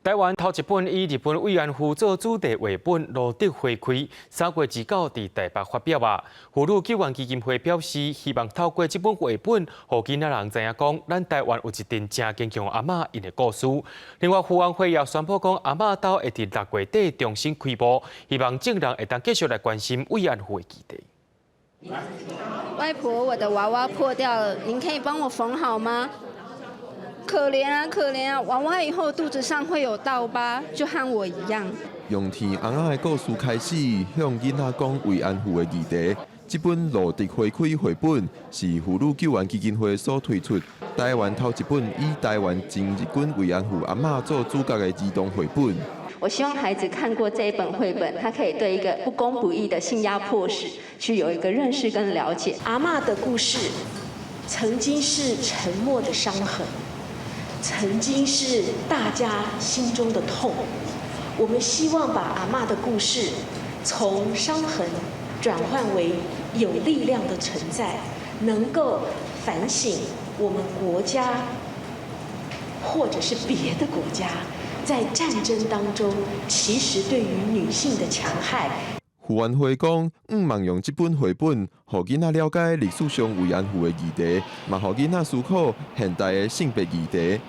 台灣頭一本以日本慰安婦做主題繪本《蘆竹花開》，3月29佇台北發表啊。婦女救援基金會表示，希望透過這本繪本，予囡仔人知影講，咱台灣有一陣誠堅強阿嬤𪜶的故事。另外，婦安會也宣布講，阿嬤鬥會佇6月底重新開幕，希望眾人會當繼續來關心慰安婦的議題。外婆，我的娃娃破掉了，您可以幫我縫好嗎？可憐啊，可憐啊！娃娃以後肚子上會有痘疤，就和我一樣。用甜尪仔的故事開始，向囡仔講慰安婦的議題。這本《蘆竹花開》繪本是婦女救援基金會所推出，台灣頭一本以台灣前日軍慰安婦阿嬤做主角的兒童繪本。我希望孩子看過這一本繪本，他可以對一個不公不義的性壓迫史去有一個認識跟了解。阿嬤的故事曾經是沉默的傷痕。曾經是大家心中的痛，我們希望把阿嬤的故事從傷痕轉換為有力量的存在，能夠反省我們國家或者是別的國家在戰爭當中，其實對於女性的強害。婦安會講，向望用這本繪本，予囡仔了解歷史上慰安婦的議題，嘛予囡仔思考現代的性別議題。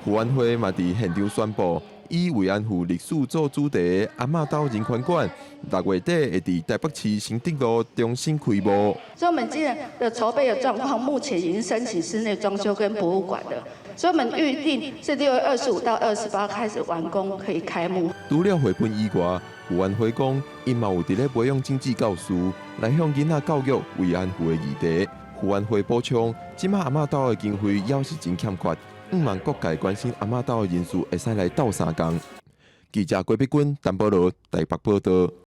婦安會嘛佇現場宣布，以慰安婦歷史做主題的阿嬤鬥人權館，6月底會佇台北市承德路重新開幕。所以，我們今年的籌備的狀況，目前已經申請室內裝修跟博物館了。所以，我們預定是6月25到28開始完工，可以開幕。除了繪本以外，婦安會講，𪜶嘛有佇咧培養政治教師，來向囡仔教育慰安婦的議題。婦安會補充，這馬阿嬤鬥的經費猶是真欠缺，向望各界關心阿嬤鬥的人士會使來鬥相共。記者郭碧君、陳保羅台北報道。